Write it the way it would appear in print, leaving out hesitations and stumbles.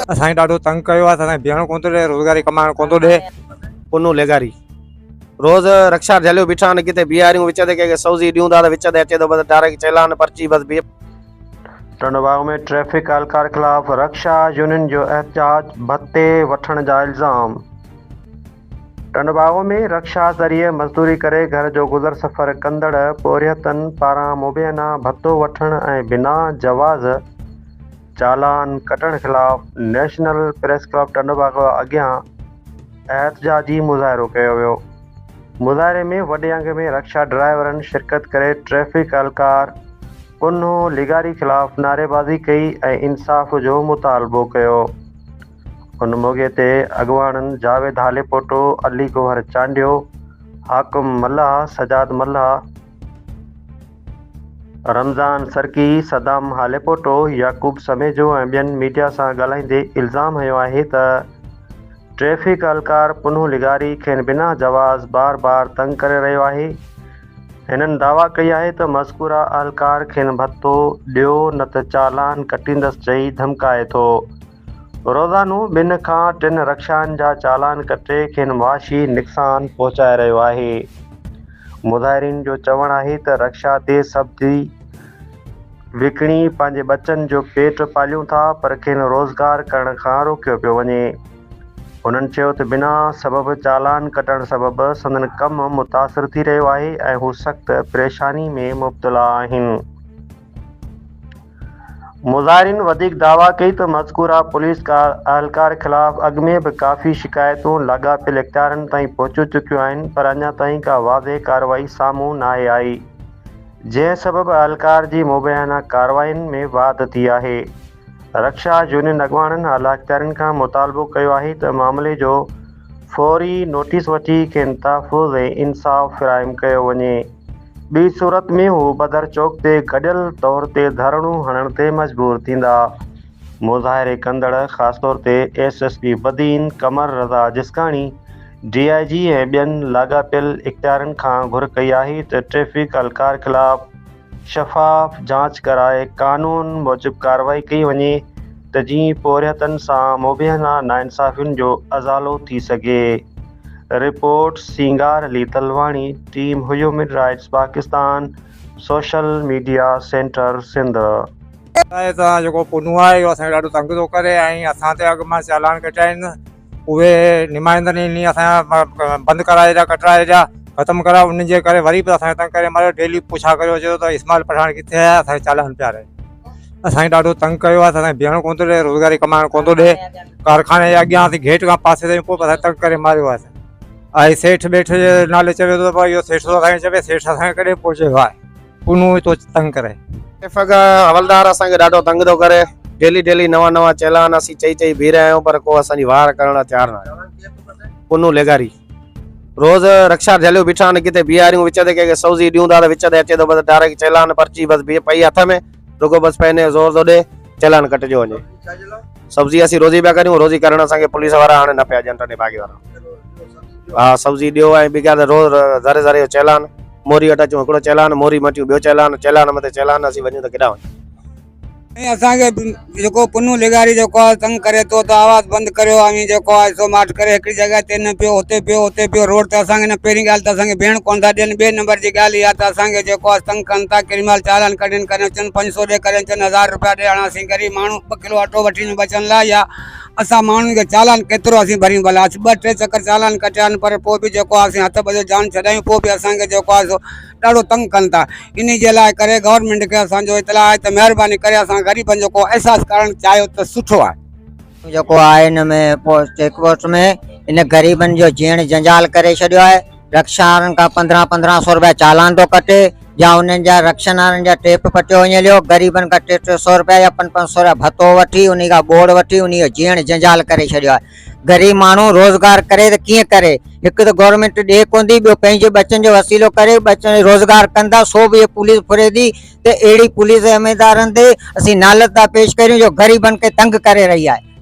اسان کي ڏاڍو تنگ ڪيو آهي اسان کي بيهڻ ڪونه ٿو ڏي روزگاري ڪمائڻ ڪونه ٿو ڏي. پنو لغاري روز رڪشا جهليو بيٺا آهن ڪٿي بيهاريون وچ تي ڪنهن کي سوزي ڏيون ٿا ته وچ تي اچي ٿو بس ڊائريڪٽ چالان پرچي بس بيهه. ٽنڊوباغ ۾ ٽريفڪ اهلڪار خلاف رڪشا يونين جو احتجاج، ڀتي وٺڻ جا الزام. ٽنڊوباگو ۾ رڪشا ذريعي مزدوري ڪري گهر جو گذر سفر ڪندڙ پورهيتن پاران مبينا ڀتو وٺڻ ۽ بنا جواز چالان ڪٽڻ خلاف نيشنل پريس ڪلب ٽنڊوباگو اڳيان احتجاجي مظاهرو ڪيو ويو. مظاهري ۾ وڏي انگ ۾ رڪشا ڊرائيورن شرڪت ڪري ٽريفڪ اهلڪار پنهون لغاري خلاف نعريبازي ڪئي ۽ انصاف جو مطالبو ڪيو. ان موقعي تي اڳواڻن جاويد هاليپوٽو، علي گوهر چانڊيو، حاڪم ملاح، سجاد ملاح، رمضان سرڪي، صدام هاليپوٽو، يعقوب سميجو ۽ ٻين ميڊيا سان ڳالهائيندي الزام هنيو آهي ته ٽريفڪ اهلڪار پنهون لغاري کين بنا جواز بار بار تنگ ڪري رهيو آهي. هنن دعويٰ ڪئي آهي ته مذڪوره اهلڪار کين ڀتو ڏيو نه ته چالان ڪٽيندس چئي ڌمڪائي ٿو. روزانو ٻن کان ٽن رڪشائن جا چالان ڪٽي کين معاشي نقصان پهچائي رهيو آهي. مظاهرين جو چوڻ آهي ته رڪشا تي سبزي وڪڻي پنهنجي ٻچن جو پيٽ پاليون ٿا پر کين روزگار ڪرڻ کان روڪيو پيو وڃي. هنن چيو ته بنا سبب چالان ڪٽڻ سبب سندن ڪم متاثر ٿي رهيو آهي ۽ هو سخت پريشاني ۾ مبتلا آهن. مظاهرين وڌيڪ دعويٰ ڪئي ته مذڪوره پوليس اهلڪار خلاف اڳ ۾ به ڪافي شڪايتون لاڳاپيل اختيارين تائين پهچي چڪيون آهن پر اڃا تائين ڪا واضح ڪارروائي سامهون ناهي آئي جنهن سبب اهلڪار جي مبينا ڪارروائين ۾ واڌ ٿي آهي. رڪشا يونين اڳواڻن اعليٰ اختيارين کان مطالبو ڪيو آهي ته معاملي جو فوري نوٽيس وٺي کين تحفظ ۽ انصاف فراهم ڪيو وڃي. ٻي صورت ۾ هو بدر چوڪ تي گڏيل طور تي ڌرڻو هڻڻ تي مجبور ٿيندا. مظاهري ڪندڙ خاص طور تي S S P Badin Qamar Raza Jiskani, D I G ۽ ٻين لاڳاپيل اختيارين کان گهر ڪئي آهي ته ٽريفڪ اهلڪار خلاف شفاف جاچ ڪرائي قانون موجب ڪارروائي ڪئي وڃي ته جيئن پورهيتن سان مبينا ناانصافين جو ازالو ٿي سگهي. Report, Singar Ali Talwani, team human rights Pakistan, social media centre Sindh. آهي ته جيڪو پنهون آهي اهو اسان کي ڏاڍو تنگ ٿو ڪري ۽ اسان تي اڳ مان چالان ڪٽيا آهن اهي نمائندن انهي اسان جا بند ڪرائي ڇڏيا ڪٽرائي ڇڏيا ختم ڪرايا انهن جي ڪري وري به اسان کي تنگ ڪري ماريو ڊيلي پڇا ڪريو اچي ٿو ته اسماعيل پٺاڻ ڪٿي آهي اسان کي چالان پياري اسان کي ڏاڍو تنگ ڪيو آهي اسان کي بيهڻ ڪونه ٿو ڏي روزگاري ڪمائڻ ڪونه ٿو ڏي ڪارخاني جي اڳيان اسين گيٽ کان پاسي تائين پوء اسان کي تنگ ڪري ماريو آهي ۽ سيٺ ٻيٺ جي نالي چوي ٿو ته اهو سيٺ ٿو اسان کي چوي سيٺ اسان کي ڪڏهن پهچيو آهي پنهون ٿو تنگ ڪري. ٽريفڪ حوالدار اسان کي ڏاڍو تنگ ٿو ڪري ڊيلي ڊيلي نوان نوان چالان اسين چئي چئي بيهي رهيا آهيون پر ڪو اسان جي واهر ڪرڻ لاء تيار نه آهي پنهون لغاري روز رڪشا جهليو بيٺا آهن ڪٿي بيهاريون وچ تي ڪنهن کي سوزي ڏيون ٿا ته وچ تي اچي ٿو بس ڊائريڪٽ چالان پرچي بس بيهه پئي هٿ ۾ رڳو بس پنهنجي زور ٿو ڏي چالان ڪٽجو وڃي سبزي اسين روزي پيا ڪريون روزي ڪرڻ اسان کي پوليس وارا هاڻي نه پيا ڏين ٽنڊي باگي وارا ها سبزي ڏيو ۽ ٻي ڳالهه روز ذري ذري جو چالان موري وٽ اچون هڪڙو چالان موري مٽيون ٻيو چالان چالان مٿي چالان اسين وڃون ته ڪيڏانهن وڃون. ۽ اسان کي جيڪو پنهون لغاري جيڪو آهي تنگ ڪري ٿو ته آواز بند ڪريو اوهين جيڪو آهي سو ماٺ ڪري هڪڙي جڳهه تي نه پيو هتي پيو هتي پيو روڊ تي اسان کي نه پهرين ڳالهه ته اسان کي بيهڻ ڪونه ٿا ڏين ٻئي نمبر جي ڳالهه اها ته اسان کي جيڪو آهي تنگ ڪن ٿا ڪيڏي مهل چالان ڪڍين ڪري اچن پنج سو ڏي ڪري اچن هزار روپيا ڏي هاڻ اسين غريب ماڻهو ٻه ڪلو اٽو وٺي وڃون ٻچن لاء يا اسان ماڻهن کي چالان ڪيترو اسين ڀريون ڀلا ٻه ٽي چڪر چالان ڪٽيا آهن پر پوء به جيڪو آهي اسين هٿ ٻڌي جان ڇڏايون پوء به اسان کي جيڪو آهي سو ڏاڍو تنگ ڪن ٿا انهي جي لاء ڪري گورنمينٽ کي اسان جو اطلاع آهي ته مهرباني ڪري اسان غريبن جو ڪو احساس ڪرڻ چاهيو ته سٺو آهي. جيڪو آهي ان ۾ پوسٽ چيڪ پوسٽ ۾ ان غريبن جو جيئڻ جنجال ڪري ڇڏيو آهي رڪشا وارن کان پندرهن پندرهن سو روپيا چالان ٿو ڪٽي يا انهن جا رڪشن وارن جا ٽيپ پٽيو وڃي ليو غريبن کان ٽي ٽي سو روپيا يا پنج پنج سو روپيا ڀتو وٺي انهي کان ٻوڙ وٺي انهي جو جيئڻ جنجال ڪري ڇڏيو آهي غريب ماڻهو روزگار ڪري ته ڪيئن ڪري هڪ ته گورنمينٽ ڏي ڪونه ٿي ٻيو پنهنجي ٻچن جو وسيلو ڪري ٻچن روزگار ڪن ٿا سو به پوليس ڦري ٿي ته اهڙي پوليس عملدارن تي اسين نالت ٿا پيش ڪريون جو غريبن کي تنگ ڪري رهي آهي.